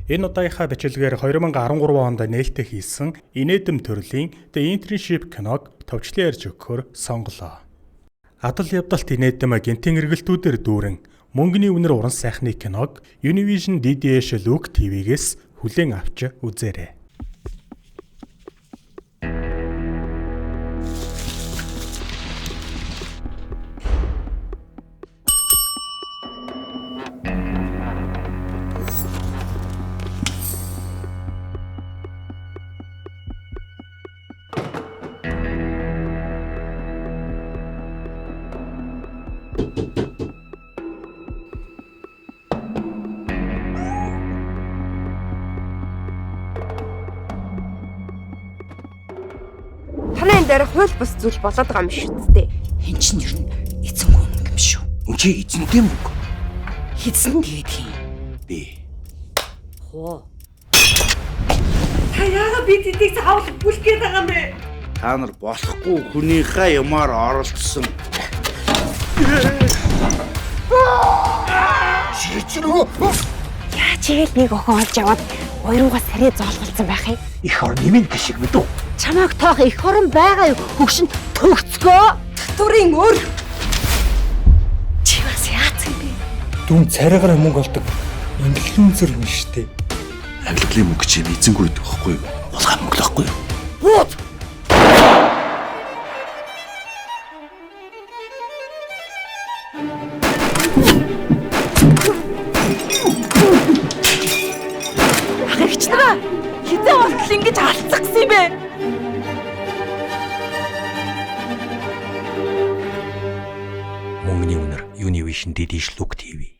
Энэ удаагийнхаа бичлэгээр 2013 онд нээлттэй хийсэн инээдэм төрлийн The Internship киног товчлон ярьж өгөхөөр сонголоо. Адал явдалт инээдэм гэнтийн эргэлтүүдээр дүүрэн мөнгөний үнэр уран сайхны киног Univision DDH Look TV-гээс хүлээн авч үзээрэй. Танай энэ дээр хууль бус зүйл болоод байгаа юм шүү дээ. Эн чинь ер нь эзэнгүй мөнгө юм шүү. Үн чи эзэнтэй мөнгө. Эзэн тэгээд юм. Би. Хоо. Та яагаад би тэдийг заавал бүлэх гээд байгаа юм бэ? Та нар болохгүй хүнийхээ юмар оролцсон. Яаж игээл нэг охин олж аваад хоёруугаа сарэ зоолголцсон байх юм? Их орн нэмэн гişиг мэдүү. Чамайг тоох эх орон байгаа юу? Хөгшин төгцгөө. Татврын өр. Чи бас яац юм бэ? Дүн царайгаар мөнгө олдог инфлюенсер юм шүү дээ. Авилгалын мөнгө чи эзэнгүй гэдэг байхгүй юу? Хулгай мөнгө л байхгүй юу? Бууд. Ах эгч нараа хизээ болтол ингэж алдсах гэсэн юм бэ? Мөнгөний үнэр Univision DDH Look TV.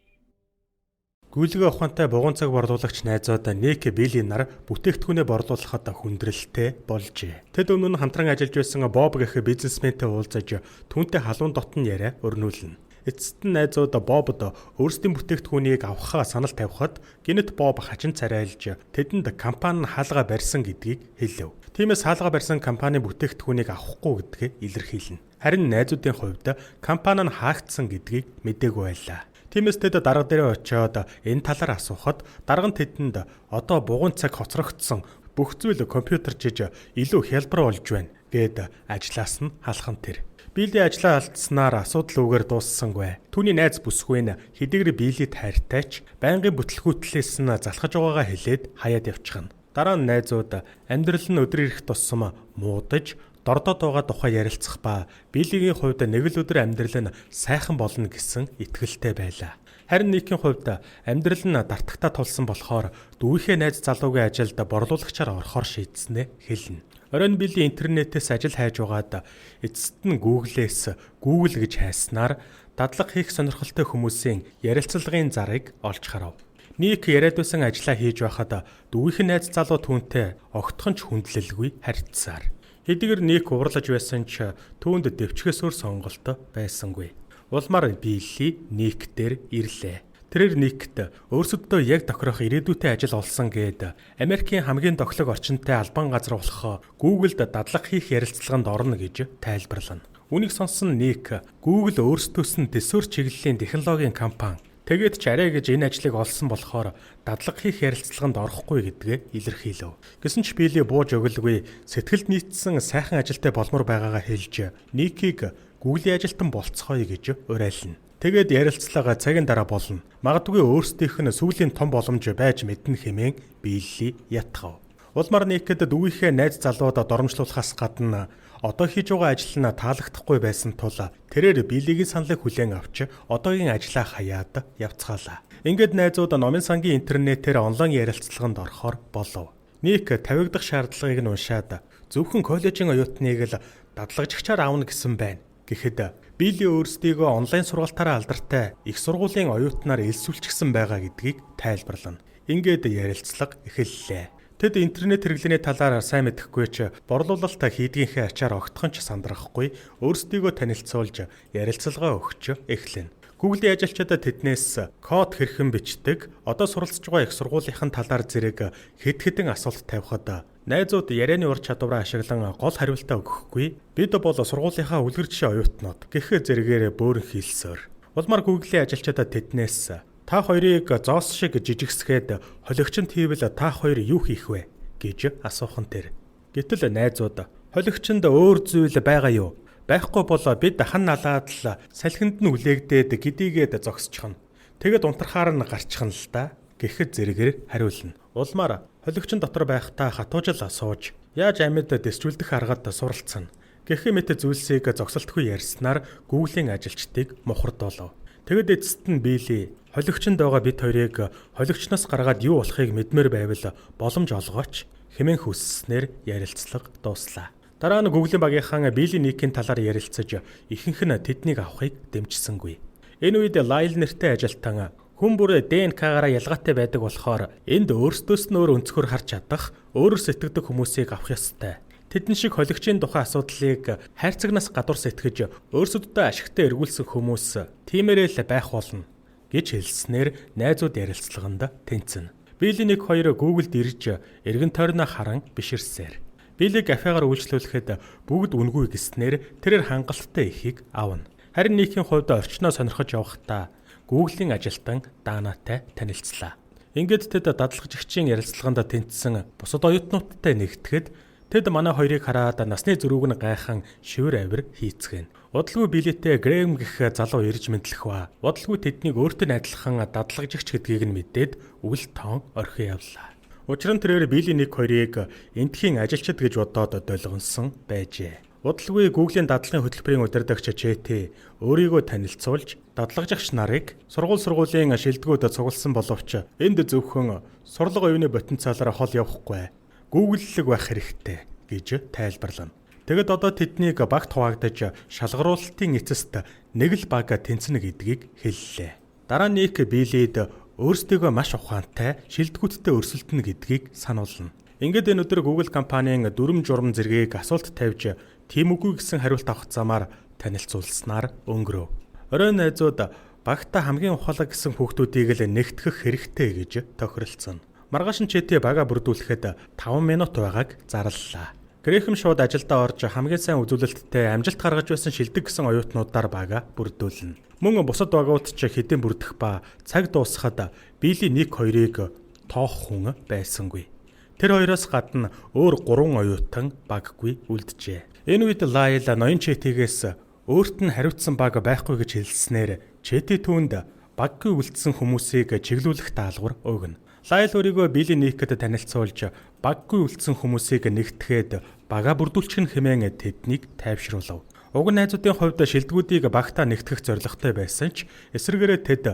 Гүйлгээ ухаантай бугуун цаг борлуулагч найзууд Ник Билли нар бүтээгдэхүүнээ борлуулахад хүндрэлтэй болжээ. Тэд өмнө нь хамтран ажиллаж байсан Боб гэх бизнесментэй уулзаж түүнтэй халуун дотн яриа өрнүүлнэ. Эцэст нь найзууд Бобд өөрсдийн бүтээгдэхүүнийг авахаа санал тавихад гэнэт Боб хачин царайлж тэдэнд компани нь хаалга барьсан гэдгийг хэлэв. Тиймээс хаалга барьсан компанийн бүтээгдэхүүнийг авахгүй гэдгээ илэрхийлнэ. Харин найзуудын хувьд компани нь хаагдсан гэдгийг мдээгүй байлаа. Тиймээс тэд дарга дээрээ очиод энэ талаар асуухад дарга нь тэдэнд одоо бугуун цаг хоцрогдсон бүх зүйл компьютерчиж илүү хялбар болж байна гэд ажлаас нь халхан тэр. Билли ажлаа алдсанаар асуудал үгээр дууссангүй. Түүний найз бүсгүй нь хэдийгээр Биллид хайртай ч байнгын бүтлгүүтлээс нь залхаж байгаагаа хэлээд хаяад явчихна. Дараа нь найзууд амьдрал нь өдөр ирэх тусам муудаж дордод байгаа тухай ярилцах ба Биллигийн хувьд нэг л өдөр амьдрал нь сайхан болно гэсэн итгэлтэй байлаа. Харин Никийн хувьд амьдрал нь дартагтаа тулсан болохоор дүүхээ найз залуугийн ажилд борлуулагчаар орохоор шийдснээ хэлнэ. Оройн Билли интернетээс ажил хайж байгаад эцэст нь Google-ээс Google гэж хайснаар дадлага хийх сонирхолтой хүмүүсийн ярилцлагын зарыг олж харав. Ник яриад байсан ажлаа хийж байхад дүүх нь найз залуу түүнтэй огтхон ч хүндлэлгүй харьцсаар. Хэдийгээр Ник уурлаж байсан ч түүнд дэвчгээс өөр сонголт байсангүй. Улмаар Билли Ник дээр ирлээ. Тэрээр Никт өөрсөддөө яг тохирох ирээдүйтэй ажил олсон гээд Америкийн хамгийн тохилог орчинтой албан газар болох Google-д дадлага хийх ярилцлаганд орно гэж тайлбарлана. Үүнийг сонссон Ник Google өөрсдөөс нь төсөөр чиглэлийн технологийн компани. Тэгээд ч арай гэж энэ ажлыг олсон болохоор дадлага хийх ярилцлаганд орохгүй гэдгээ илэрхийлэв. Гэсэн ч Билли бууж өгөлгүй сэтгэлд нийцсэн сайхан ажилтай болмор байгаагаа хэлж Никийг Google-ийн ажилтан болцгоё гэж уриална. Тэгээд ярилцлага цагийн дараа болно. Магадгүй өөрсдийнх нь сүүлийн том боломж байж мэднэ хэмээн Билли ятгав. Улмаар Никэд дүүгийнхээ найз залуудаа доромжлуулахаас гадна одоо хийж байгаа ажил нь таалагдахгүй байсан тул тэрээр Биллигийн саналыг хүлээн авч одоогийн ажлаа хаяад явцгаалаа. Ингээд найзууд номын сангийн интернетээр онлайн ярилцлаганд орохоор болов. Ник тавигдах шаардлагыг нь уншаад зөвхөн коллежийн оюутныг л дадлагжигчаар авна гэсэн байна. Гэхэд Билли өөрсдийгөө онлайн сургалтаараа алдартай их сургуулийн оюутнаар элсүүлчихсэн байгаа гэдгийг тайлбарлана. Ингээд ярилцлага эхэллээ. Тэд интернет хэрэглээний талаар сайн мэдэхгүй ч борлуулалт хийдгийнхээ ачаар огтхон ч сандрахгүй өөрсдийгөө танилцуулж ярилцлага өгч эхлэнэ. Google-ийн ажилчдаа тэднээс код хэрхэн бичдэг, одоо суралцж байгаа их сургуулийнхын талаар зэрэг хэд хэдэн асуулт тавихад найзууд ярианы ур чадвараа ашиглан гол хариултаа өгөхгүй. Бид бол сургуулийнхаа үлгэр жишээ оюутнууд гэхээ зэрэгээр бөөрөн хийлсээр. Улмаар Google-ийн ажилчдаа тэднээс Та хоёрыг зоос шиг жижигсгээд холигчонд хийвэл та хоёр юу хийх вэ гэж асуухан тэр. Гэтэл найзууд холигчонд өөр зүйл байгаа юу? Байхгүй бол бид хан налаад л салхинд нь үлээгдээд гэдийгээд зогсчихно. Тэгэд унтрахаар нь гарчихна л да гэхэд зэрэгээр хариулна. Улмаар холигчин дотор байхдаа хатуужил сууж яаж амьд дэсжүүлдэх аргад суралцсан. Гэх мэт зүйлсийг зогсолтгүй ярьснаар Google-ийн ажилчдыг мухардуулав. Тэгэд эцэст нь Билли холигчинд байгаа бид хоёрыг холигчноос гаргаад юу болохыг мэдмээр байвал боломж олгооч хэмээн хүсснээр ярилцлага дууслаа. Дараа нь Google-ийн багийнхан Билли Никийн талаар ярилцаж ихэнх нь тэднийг авахыг дэмжсэнгүй. Энэ үед Лайл нэртэй ажилтан хүн бүр ДНК-гаараа ялгаатай байдаг болохоор энд өөрсдөөс нь өөр өнцгөр харж чадах, өөрөөр сэтгэдэг хүмүүсийг авах ёстой. Тэдэн шиг холигчийн тухай асуудлыг хайрцагнаас гадуур сэтгэж өөрсөддөө ашигтай эргүүлсэн хүмүүс тиймэрээ л байх болно гэж хэлснээр найзууд ярилцлаганд тэнцэнэ. Билли нэг хоёр Google-д ирж эргэн тойрноо харан биширсээр. Билли кафегаар үйлчлүүлэхэд бүгд үнэгүй гэснээр тэрээр хангалттай ихийг авна. Харин Никийн хувьд орчноо сонирхож явахдаа Google-ийн ажилтан Данатай танилцлаа. Ингээд тэд дадлагжигчийн ярилцлаганд тэнцсэн бусад оюутнуудтай нэгтгэхэд тэд манай хоёрыг хараад насны зөрүүг нь гайхан шивэр авир хийцгэнэ. Удалгүй Билитэй Грэм гэх залуу ирж мэдлэх ба. Удалгүй тэднийг өөртөө адилхан дадлагжигч гэдгийг нь мэдээд үл тоон орхин явлаа. Учир нь тэрээр Билли нэг хоёрыг эндхийн ажилчид гэж бодоод долгонсон байжээ. Удалгүй Google-ийн дадлагын хөтөлбөрийн удирдагч Чети өөрийгөө танилцуулж дадлагжигч нарыг сургуулийн шилдэгүүд цугласан боловч энд зөвхөн сурлага оюуны потенциалаар хол явахгүй. Google-лэг байх хэрэгтэй гэж тайлбарлана. Тэгэд одоо тэднийг багт хуваагдаж шалгаруулалтын эцэст нэг л баг тэнцэнэ гэдгийг хэллээ. Дараа нь Ник Биллид өөрсдийгөө маш ухаантай шилдэгүүдтэй өрсөлдөнө гэдгийг сануулна. Ингээд энэ өдөр Google компанийн дүрм журам зэргийг асуулт тавьж тийм үгүй гэсэн хариулт авах замаар танилцуулснаар өнгөрөв. Оройн найзууд багтаа хамгийн ухаалаг гэсэн хүүхдүүдийг л нэгтгэх хэрэгтэй гэж тохиролцсон. Маргааш нь Чети бага бүрдүүлэхэд 5 минут байгааг зарлалаа. Грэхэм шууд ажилдаа орж хамгийн сайн үзүүлэлттэй амжилт гаргаж байсан шилдэг гэсэн оюутнуудаар бага бүрдүүлнэ. Мөн бусад багууд ч хэдэн бүрдэх ба цаг дуусахад Билли нэг хоёрыг тоох хүн байсангүй. Тэр хоёроос гадна өөр 3 оюутан баггүй үлджээ. Энэ үед Лайл ноён Четигээс өөрт нь хариуцсан баг байхгүй гэж хэлснээр Чети түүнд баггүй үлдсэн хүмүүсийг чиглүүлэх даалгавар өгнө. Лайл өөрийгөө Билли Никэд танилцуулж баггүй үлдсэн хүмүүсийг нэгтгэхэд бага бүрдүүлчих нь хэмээн тэднийг тайвшруулав. Уг нь найзуудын хувьд шилдэгүүдийг багтаа нэгтгэх зорилготой байсан ч эсрэгээрээ тэд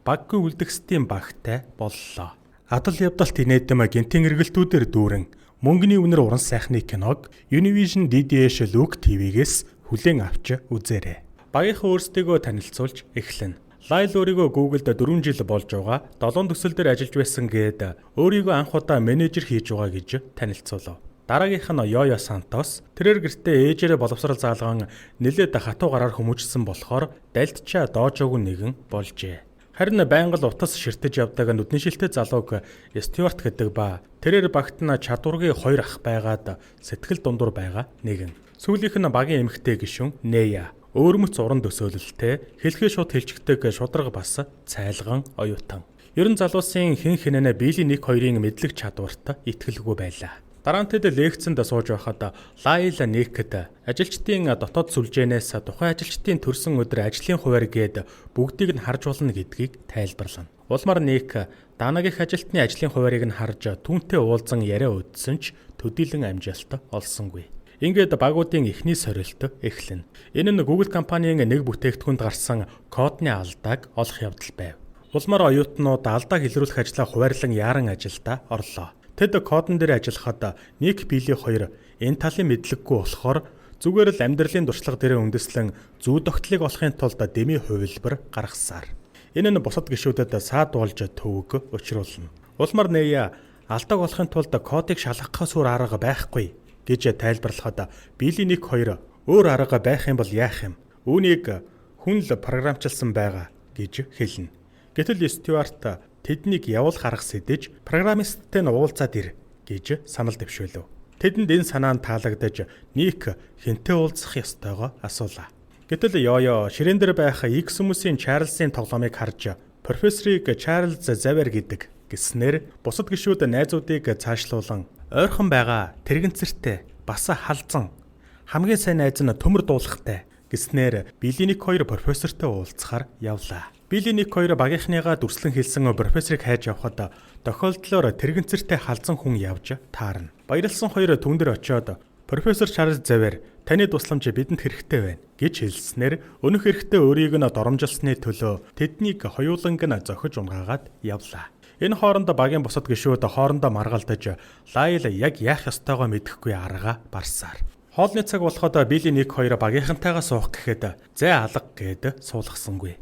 баггүй үлдгэсдийн багтай боллоо. Адал явдалт инээдэм гэнтийн эргэлтүүдээр дүүрэн мөнгөний үнэр уран сайхны киног Univision DDH Look TV-гээс хүлээн авч үзээрэй. Багийнхаа өөрсдийгөө танилцуулж эхлэнэ. Лайл өөрийгөө Google-д 4 жил болж байгаа 7 төсөл дээр ажиллаж байсан гээд өөрийгөө анх удаа менежер хийж байгаа гэж танилцуулав. Дараагийнх нь Йоё Сантос. Тэрээр гэртээ ээжээрээ боловсрал заалган нэлээд хатуу гараар хүмүүжсэн болохоор дальдчаа доожоогүй нэгэн болжээ. Харин байнга л утас ширтэж явдаг нүдний шилтэй залууг Стюарт гэдэг ба тэрээр багт нь чадваргийн 2 ах байгаад сэтгэл дундуур байгаа нэгэн. Сүүлийнх нь багийн эмэгтэй гишүүн Нея. Өөрмөц уран төсөөлөлтэй хэлхээ шууд хэлчихдэг шударга бас цайлган оюутан. Ер нь залуусын хэн хинэнэ Билли нэг хоёрын мэдлэг чадварт итгэлгүй байлаа. Дараа нь тэд лекцэнд сууж байхад Лайл Никэд ажилчдын дотоод сүлжээнээс тухайн ажилчдын төрсөн өдөр ажлын хуваар гээд бүгдийг нь харж болно гэдгийг тайлбарлана. Улмаар Ник Данагийн ажилтны ажлын хуваарийг нь харж түүнтэй уулзан яриа өдсөн ч төдийлөн амжилт олсонгүй. Ингээд багуудын эхний сорилт эхэлнэ. Энэ нь Google компанийн нэг бүтээгдэхүүнд гарсан кодны алдааг олох явдал байв. Улмаар оюутнууд алдааг илрүүлэх ажлаа хуваарлан яаран ажилдаа орлоо. Тэд кодон дээр ажиллахад Ник Билли хоёр энэ талын мэдлэггүй болохоор зүгээр л амьдралын туршлага дээр үндэслэн зүү тогтлыг олохын тулд дэмий хувилбар гаргасаар. Энэ нь бусад гишүүдэд саад болж төвөг учруулна. Улмаар Нея алдааг олохын тулд кодыг шалгахаас өөр арга байхгүй гэж тайлбарлахад Билли нэг хоёр өөр арга байх юм бол яах юм? Үүнийг хүн л програмчилсан байгаа гэж хэлнэ. Гэтэл Стюарт тэднийг явуулах арга сэдэж программисттэй нь уулзаад ир гэж санал дэвшүүлв. Тэдэнд энэ санаа нь таалагдаж Ник хэнтэй уулзах ёстойгоо асуулаа. Гэтэл Йоё ширээн дээр байх X хүмүүсийн Чарльзын тоглоомыг харж Профессорыг Чарльз Завер гэдэг гэснээр бусад гишүүд найзуудыг цаашлуулан ойрхон байгаа тэрэгэнцэртэй бас халзан хамгийн сайн найз нь төмөр дуулахтай гэснээр Билли Ник хоёр профессортой уулзахаар явлаа. Билли Ник хоёр багийнхныгаа дүрслэн хэлсэн профессорыг хайж явхад тохиолдлоор тэрэгэнцэртэй халзан хүн явж таарна. Баярлсан хоёр түн дээр очиод профессор Чарльз Завер таны тусламж бидэнд хэрэгтэй байна гэж хэлснээр өнөх эрэхтэй өөрийг нь доромжилсны төлөө тэднийг хоёуланг нь зохиж унгаагаад явлаа. Энэ хооронд багийн бусад гишүүд хоорондоо маргалдаж Лайл яг яах ёстойгоо мэдэхгүй арга барсаар. Хоолны цаг болоход Билли Ник хоёр багийнхантайгаа суух гэхэд зай алга гээд суулгасангүй.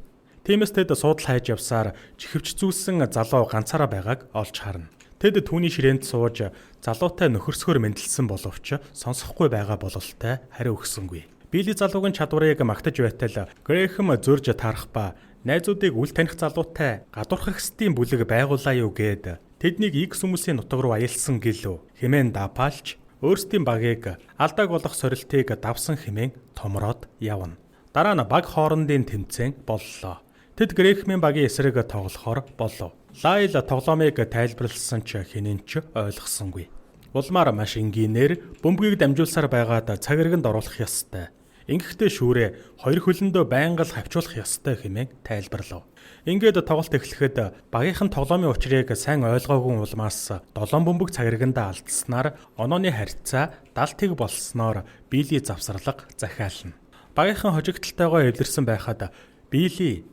Тиймээс тэд суудал хайж явсаар чихвч зүүлсэн залуу ганцаараа байгааг олж харна. Тэд түүний ширээнд сууж залуутай нөхөрсгөөр мэндэлсэн боловч сонсохгүй байгаа бололтой хариу өгсөнгүй. Билли залуугийн чадварыг магтаж байтал Грэхэм зөрж таарах ба найзуудыг үл таних залуутай гадуурхагсдын бүлэг байгуулаа юу гээд тэднийг X хүмүүсийн нутаг руу аялсан гэлүү хэмээн дапаалж өөрсдийн багийг алдааг болох сорилтыг давсан хэмээн томроод явна. Дараа нь баг хоорондын тэмцээн боллоо. Тэд Грэхмийн багийн эсрэг тоглохоор болов. Лайл тоглоомыг тайлбарласан ч хинэн ч ойлгосонгүй. Улмаар маш энгийнээр бөмбөгийг дамжуулсаар байгаад цаг эргэнд оруулах ёстой. Ингэхдээ шүүрээ хоёр хөлөндөө байнга л хавчуулах ёстой хэмээн тайлбарлав. Ингээд тоглолт эхлэхэд багийнхан тоглоомын учрыг сайн ойлгоогүй улмаас 7 бөмбөг цаг эргэндээ алдснаар онооны харьцаа 70 тэг болсноор Билли завсарлага захиална. Багийнхан хожигдолтойгоо эвлэрсэн байхад Билли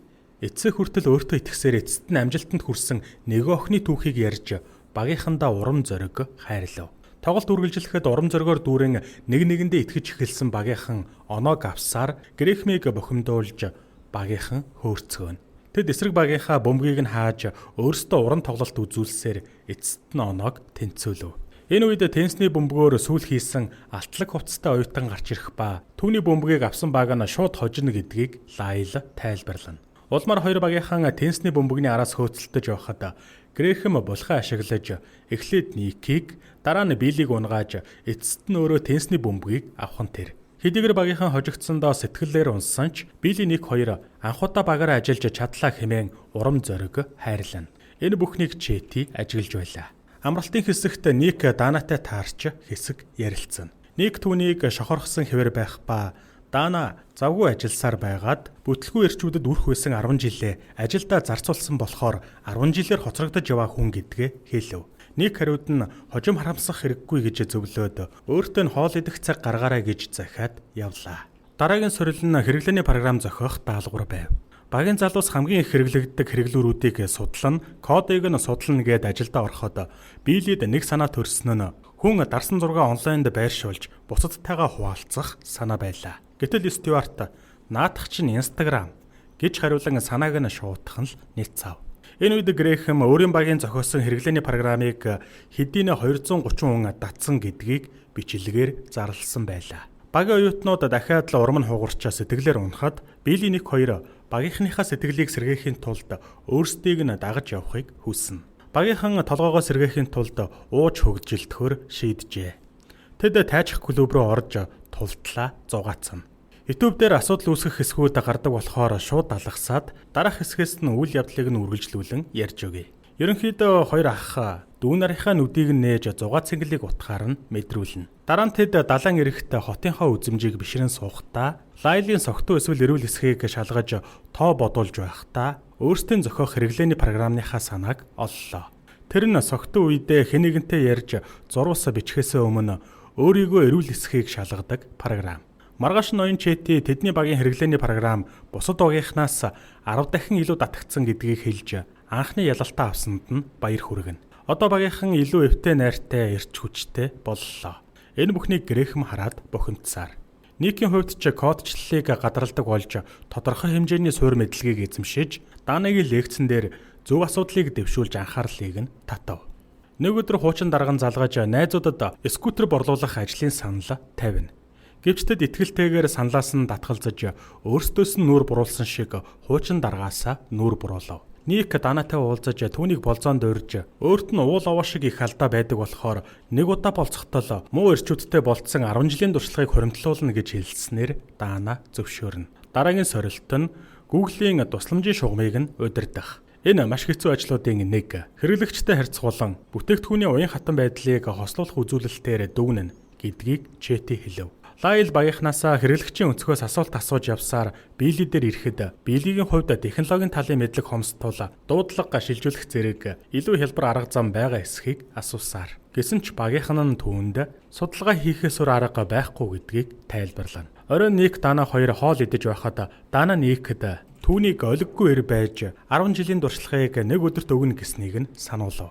эцсээ хүртэл өөртөө итгэсээр эцэст нь амжилтанд хүрсэн нэг охины түүхийг ярьж багийнхандаа урам зориг хайрлав. Тоглолт үргэлжлэхэд урам зоригоор дүүрэн нэг нэгэндээ итгэж эхэлсэн багийнхан оноог авсаар Грэхмийг бохимдуулж багийнхан хөөрцгөөнө. Тэд эсрэг багийнхаа бөмбөгийг нь хааж өөрсдөө уран тоглолт үзүүлсээр эцэст нь оноог тэнцвүүлв. Энэ үед теннисний бөмбөгөөр сүүл хийсэн алтлаг хувцастай оюутан гарч ирэх ба түүний бөмбөгийг авсан баг нь шууд хожино гэдгийг Лайл тайлбарлана. Улмаар хоёр багийнхан теннисний бөмбөгний араас хөөцөлдөж явхад Грэхэм булхай ашиглаж эхлээд Никийг дараа нь Биллиг унгааж эцэст нь өөрөө теннисний бөмбөгийг авах нь тэр. Хэдийгээр багийнхан хожигдсондоо сэтгэлээр унсан ч Билли Ник хоёр анхудаа багаараа ажиллаж чадлаа хэмээн урам зориг хайрлана. Энэ бүхнийг Чети ажиглаж байлаа. Амралтын хэсэгт Ник Данатай таарч хэсэг ярилцсан. Ник түүнийг шохорхсон хэвээр байх ба Дана завгүй ажилласаар байгаад бүтлгүй эрчүүдэд үрх байсан 10 жилээ ажилдаа зарцуулсан болохоор 10 жилээр хоцрогдож яваа хүн гэдгээ хэлв. Ник хариуд нь хожим харамсах хэрэггүй гэж зөвлөөд өөртөө нь хоол идэх цаг гаргаарай гэж захиад явлаа. Дараагийн сорил нь хэрэглээний програм зохиох даалгавар байв. Багийн залуус хамгийн их хэрэглэгддэг хэрэглүүрүүдийг судлана, кодыг нь судлана гээд ажилдаа ороход Биллид нэг санаа төрсөн нь хүн дарсан зургаа онлайнд байршуулж бусадтайгаа хуваалцах санаа байлаа. Гэтэл Стюарт наадах чинь Instagram гэж хариулан санааг нь шуутах нь л нийт цав. Энэ үед Грэхэм өөрийн багийн зохиосон хэрэглээний програмыг хэдийнэ 230 хүн татсан гэдгийг бичлэгээр зарласан байлаа. Багийн оюутнууд дахиад л урам нь хугарчаа сэтгэлээр унахад Билли Ник хоёр багийнхныхаа сэтгэлийг сэргээхийн тулд өөрсдийг нь дагаж явахыг хүснэ. Багийнхан толгоогоо сэргээхийн тулд ууж хөгжилдөхөөр шийджээ. Тэд тайжих клуб руу орж тултлаа зугаацсан. YouTube дээр асуудал үүсгэх хэсгүүд гардаг болохоор шууд алгасаад дараах хэсгээс нь үйл явдлыг нь үргэлжлүүлэн ярьж өгье. Ерөнхийдөө хоёр ах дүү нарынхаа нүдийг нь нээж зугаа цэнгэлийг утгаар нь мэдрүүлнэ. Дараа нь тэд далайн эрэгт хотынхоо үзмжийг бишрэн суухдаа Лайлын согтуу эсвэл эрүүл хэсгийг шалгаж тоо бодуулж байхдаа өөрсдийн зохиох хэрэглээний програмныхаа санааг оллоо. Тэр нь согтуу үедээ хэн нэгэнтэй ярьж зурвас бичгээсээ өмнө өөрийгөө эрүүл хэсгийг шалгадаг програм. Маргааш ноён Чети тэдний багийн хэрэглээний програм бусад багийнхнаас 10 дахин илүү татагдсан гэдгийг хэлж анхны ялалтаа авсанд нь баяр хүргэнэ. Одоо багийнхан илүү эвтэй найртай эрч хүчтэй боллоо. Энэ бүхнийг Грэхэм хараад бухимдсаар. Никийн хувьд ч кодчлалыг гадралдаг болж тодорхой хэмжээний суурь мэдлэгийг эзэмшиж Данагийн лекцэн дээр зөв асуудлыг дэвшүүлж анхаарлыг нь татав. Нэг өдөр хуучин дарган залгаж найзуудад скутер борлуулах ажлын санал тавина. Гэвч тэд итгэлтэйгээр саналаас нь татгалзаж өөрсдөөс нь нүүр буруулсан шиг хуучин даргаасаа нүүр буруулав. Ник Данатай уулзаж түүнийг болзоонд урьж өөрт нь уул овоо шиг их алдаа байдаг болохоор нэг удаа болцохдоо л муу эрчүүдтэй болцсон 10 жилийн туршлагыг хуримтлуулна гэж хэлснээр Дана зөвшөөрнө. Дараагийн сорилт нь Google-ийн тусламжийн шугамыг нь удирдах. Энэ маш хэцүү ажлуудын нэг. Хэрэглэгчтэй харьцуулан бүтээгдэхүүний уян хатан байдлыг хослуулах үзүүлэлтээр дүгнэнэ гэдгийг Чети хэлэв. Лайл багийнхнаасаа хэрэглэгчийн өнцгөөс асуулт асууж явсаар Билли дээр ирэхэд Биллигийн хувьд технологийн талын мэдлэг хомсдвол дуудлага шилжүүлэх зэрэг илүү хялбар арга зам байгаа эсхийг асуусаар. Гэсэн ч багийнхан нь түүнд судалгаа хийхээс өөр арга байхгүй гэдгийг тайлбарлана. Оройн Ник Дана хоёр хоол идэж байхад Дана Никэд түүнийг олиггүй эр байж 10 жилийн туршлагыг нэг өдөрт өгнө гэснийг нь сануулав.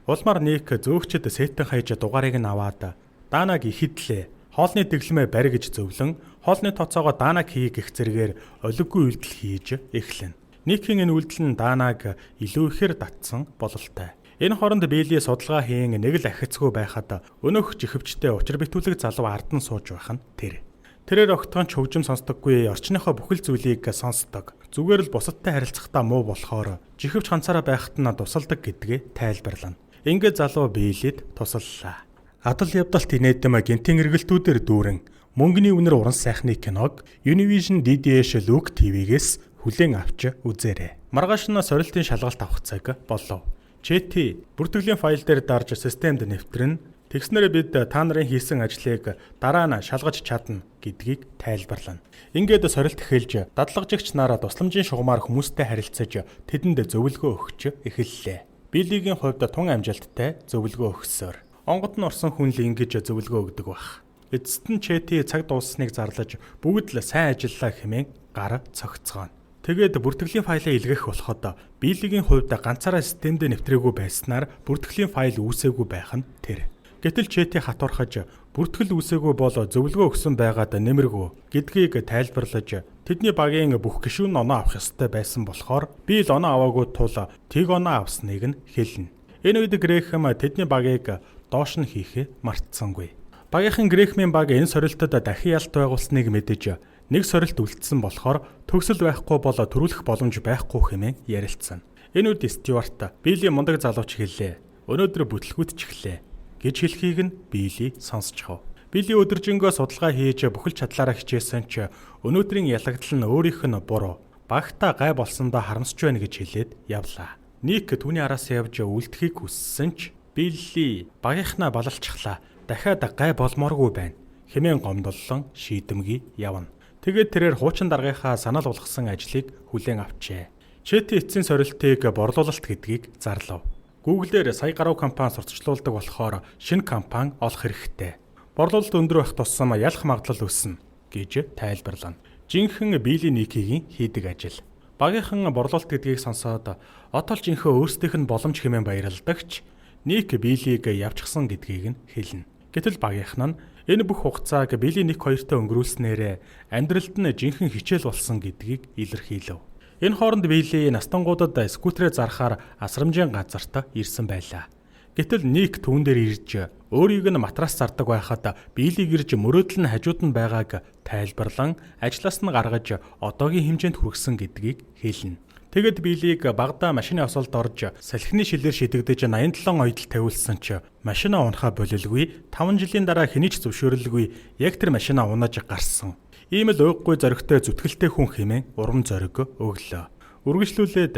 Улмаар Ник зөөгчд сэтэн хаяж дугаарыг нь аваад Данаг ихэдлээ. Хоолны дэглэмээ барь гэж зөвлөн хоолны тооцоогоо Данаг хий гэх зэрэгээр олиггүй үйлдэл хийж эхлэнэ. Никийн энэ үйлдэл нь Данаг илүү ихээр татсан бололтой. Энэ хооронд Билли судалгаа хийн нэг л ахицгүй байхад өнөөх жихэвчтэй учир битүүлэг залуу ард нь сууж байх нь тэр. Тэрээр огтхон ч хөгжим сонсдоггүй орчныхоо бүхэл зүйлийг сонсдог. Зүгээр л бусадтай харилцахдаа муу болохоор жихэвч ганцаараа байхад нь тусалдаг гэдгээ тайлбарлана. Ингээд залуу Биллид тусаллаа. Адал явдалт инээдэм гэнтийн эргэлтүүдээр дүүрэн мөнгөний үнэр уран сайхны киног Univision DDH Look TV-гээс хүлээн авч үзээрэй. Маргааш нь сорилтын шалгалт авах цаг болов. Чети бүртгэлийн файл дээр дарж системд нэвтрэн. Тэгснээрээ бид та нарын хийсэн ажлыг дараа нь шалгаж чадна гэдгийг тайлбарлана. Ингээд сорилт эхэлж дадлагжигч нараа тусламжийн шугамар хүмүүстэй харилцаж тэдэнд зөвлөгөө өгч эхэллээ. Биллигийн хувьд тун амжилттай зөвлөгөө өгсөөр. Онгод нь орсон хүн л ингэж зөвлөгөө өгдөг байх. Эцэст нь Чети цаг дууссаныг зарлаж бүгд л сайн ажиллаа хэмээн гар цогцгооно. Тэгээд бүртгэлийн файлаа илгээх болоход Биллигийн хувьд ганцаараа системдээ нэвтрээгүй байснаар бүртгэлийн файл үүсээгүй байх нь тэр. Гэтэл Чети хатуурхаж бүртгэл үүсээгүй бол зөвлөгөө өгсөн байгаад нэмэргүй гэдгийг тайлбарлаж тэдний багийн бүх гишүүн оноо авах ёстой байсан болохоор би л оноо аваагүй тул тэг оноо авсныг нь хэлнэ. Энэ үед Грэхэм тэдний багийг доош нь хийхээ мартсангүй. Багийнхан Грэхмийн баг энэ сорилтод дахин ялт байгуулсныг мэдэж нэг сорилт үлдсэн болохоор төгсөл байхгүй бол төрүүлэх боломж байхгүй хэмээн ярилцсан. Энэ үед Стюарт Билли мундаг залууч хэллээ. Өнөөдөр бүтлгүүтчихлээ гэж хэлхийг нь Билли сонсчихов. Билли өдөржингөө судалгаа хийж бүхэл чадлаараа хичээсэн ч өнөөдрийн ялагдал нь өөрийнх нь буруу. Багтаа гай болсондоо харамсч байна гэж хэлээд явлаа. Ник түүний араас явж үлдэхийг хүссэн ч Билли багийнхнаа балалчихлаа. Дахиад гай болмооргүй байна хэмээн гомдоллон шийдэмгий явна. Тэгээд тэрээр хуучин даргынхаа санал болгосон ажлыг хүлээн авчээ. Чети эцсийн сорилтыг борлуулалт гэдгийг зарлав. Google-ээр сая гаруй компани сурталчлуулдаг болохоор шинэ компани олох хэрэгтэй. Борлуулалт өндөр байх тусам ялах магадлал өснө гэж тайлбарлана. Жинхэнэ Билли Никигийн хийдэг ажил. Багийнхан борлуулалт гэдгийг сонсоод отол жинхэнэ өөрсдийнх нь боломж хэмээн баярладагч Ник Биллиг явчихсан гэдгийг нь хэлнэ. Гэтэл багийнхан нь энэ бүх хугацааг Билли Ник хоёртой өнгөрүүлснээрээ амьдралд нь жинхэнэ хичээл болсон гэдгийг илэрхийлэв. Энэ хооронд Билли настангуудад скүүтрээ зархаар асрамжийн газарт ирсэн байлаа. Гэтэл Ник түүн дээр ирж өөрийг нь матрас зардаг байхад Биллиг ирж мөрөөдөл нь хажууд нь байгааг тайлбарлан ажлаас нь гаргаж одоогийн хэмжээнд хүргэсэн гэдгийг хэлнэ. Тэгэд Биллиг багадаа машины осолд орж салхины шилээр шидэгдэж 87 оёдол тавиулсан ч машина унахаа болилгүй 5 жилийн дараа хэний ч зөвшөөрлгүй яг тэр машина унаж гарсан. Ийм л уйггүй зоригтой зүтгэлтэй хүн хэмээн урам зориг өглөө. Үргэлжлүүлээд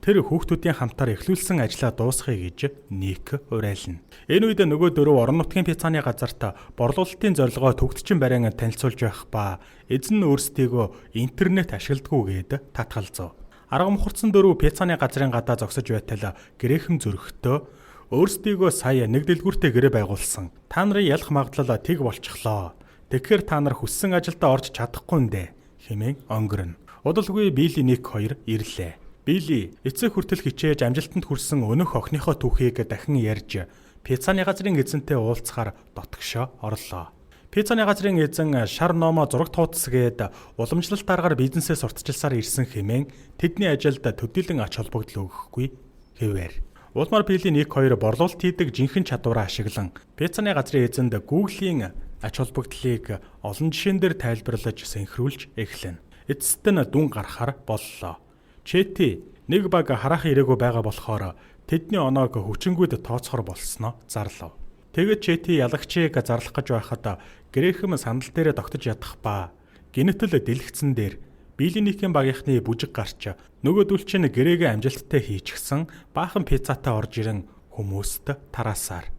тэр хүүхдүүдийн хамтаар эхлүүлсэн ажлаа дуусгая гэж Ник уриална. Энэ үед нөгөө дөрөв орон нутгийн пиццаны газарт борлуулалтын зорилгоо төгтчин барин танилцуулж байх ба эзэн нь өөрсдийгөө интернет ашигладаггүй гээд татгалзав. Арга мухарцсан дөрөв пиццаны газрын гадаа зогсож байтал Грэхэм зөрөгтөө өөрсдийгөө сая нэг дэлгүүртэй гэрээ байгуулсан. Та нарын ялах магадлал тэг болчихлоо. Тэгэхээр та нар хүссэн ажилдаа орж чадахгүй нэ хэмээн онгорно. Удалгүй Билли Ник хоёр ирлээ. Билли эцэг хүртэл хичээж амжилтанд хүрсэн өнөөх охиныхоо түүхийг дахин ярьж пиццаны газрын эзэнтэй уулзахаар дотгошоо орлоо. Пиццаны газрын эзэн шар номоо зураг тууцс гээд уламжлалт аргаар бизнесээ сурталчилсаар ирсэн хэмээн тэдний ажилд төдийлөн ач холбогдол өгөхгүй хэвээр. Улмаар Билли Ник хоёр борлуулалт хийдэг жинхэнэ чадвараа ашиглан пиццаны газрын эзэнд Google-ийн ач холбогдлыг олон жишээн дээр тайлбарлаж сэнхрүүлж эхлэнэ. Эцэст нь дүн гарахаар боллоо. Чети нэг баг хараахан ирээгүй байгаа болохоор тэдний оноог хүчингүйд тооцохор болсноо зарлав. Тэгээд Чети ялагчийг зарлах гэж байхад Грэхэм сандал дээрээ тогтож ядах ба гинэтэл дэлгэцэн дээр Билли Никийн багийнхны бүжиг гарч нөгөөдөл чинь гэрээгээ амжилттай хийчихсэн баахан пиццатай орж ирэн хүмүүст тараасаар.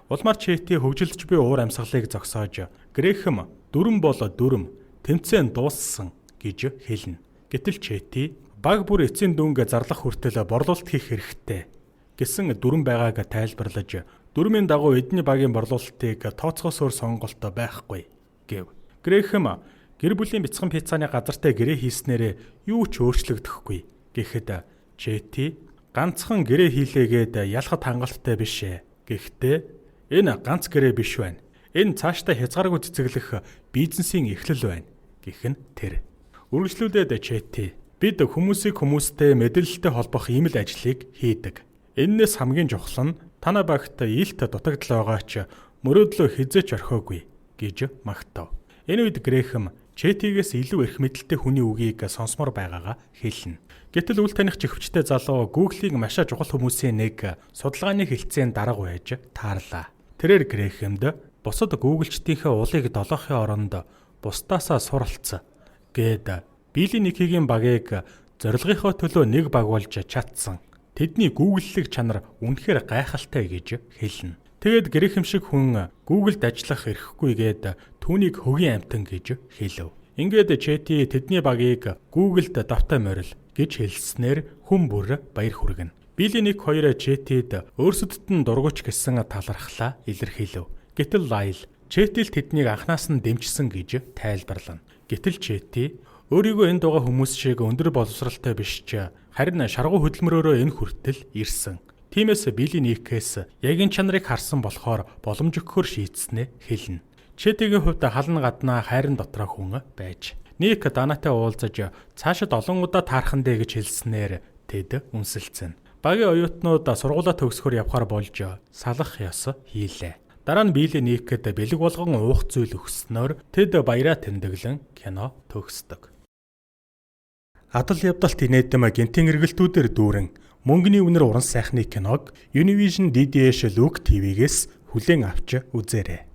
Улмаар Чети хөгжилдөж буй уур амьсгалыг зогсоож Грэхэм 4 бол 4 тэмцээн дууссан гэж хэлнэ. Гэтэл Чети баг бүр эцсийн дүнг зарлах хүртэл борлуулалт хийх хэрэгтэй гэсэн дүрэм байгааг тайлбарлаж дүрмийн дагуу эдний багийн борлуулалтыг тооцоохоос өөр сонголт байхгүй гэв. Грэхэм гэр бүлийн бяцхан пиццаны газартай гэрээ хийснээрээ юу ч өөрчлөгдөхгүй гэхэд Чети ганцхан гэрээ хийлээгээд ялахад хангалттай биш ээ. Гэхдээ энэ ганц гэрээ биш байна. Энэ цаашдаа хязгааргүй цэцэглэх бизнесийн эхлэл байна гэх нь тэр. Үргэлжлүүлээд Чети бид хүмүүсийг хүмүүстэй мэдээлэлтэй холбох ийм л ажлыг хийдэг. Эннээс хамгийн чухал нь танай багт илт дутагдал байгаа ч мөрөөдлөө хэзээ ч орхиогүй гэж магтав. Энэ үед Грэхэм Четигээс илүү эрх мэдэлтэй хүний үгийг сонсомоор байгаагаа хэлнэ. Гэтэл үл таних чихвчтэй залуу Google-ийн маш чухал хүмүүсийн нэг судалгааны хэлтсийн дарга байж таарлаа. Тэрээр Грэхэмд бусад Google-чдийнхээ улыг долоохын оронд бусдаасаа суралц гээд Билли Никигийн багийг зорилгынхоо төлөө нэг баг болж чадсан. Тэдний Google-лэг чанар үнэхээр гайхалтай гэж хэлнэ. Тэгээд Грэхэм шиг хүн Google-д ажиллах эрхгүй гээд түүнийг хөгийн амьтан гэж хэлв. Ингээд Чети тэдний багийг Google-д давтай морил гэж хэлснээр хүн бүр баяр хүргэнэ. Билли Ник хоёр Четид өөрсдөд нь дургүйч гэсэн талархлаа илэрхийлв. Гэтэл Лайл Чети л тэднийг анханаас нь дэмжсэн гэж тайлбарлана. Гэтэл Чети өөрийгөө энд байгаа хүмүүс шиг өндөр боловсралтай биш ч харин шаргуу хөдөлмөрөөрөө энэ хүртэл ирсэн. Тиймээс Билли Никээс яг энэ чанарыг харсан болохоор боломж өгөхөөр шийдснээ хэлнэ. Четигийн хувьд халан гаднаа хайран дотроо хүн байж. Ник Данатай уулзаж цаашид олон удаа таархан дээ гэж хэлснээр тэд үнсэлцэн. Багийн оюутнууд сургуулаа төгсөхөөр явхаар болж салах ёс хийлээ. Дараа нь Билли Никэд бэлэг болгон уух зүйл өгснөөр тэд баяраа тэмдэглэн кино төгсдөг. Адал явдалт инээдэм гэнтийн эргэлтүүдээр дүүрэн мөнгөний үнэр уран сайхны киног Univision DDH Look TV-гээс хүлээн авч үзээрэй.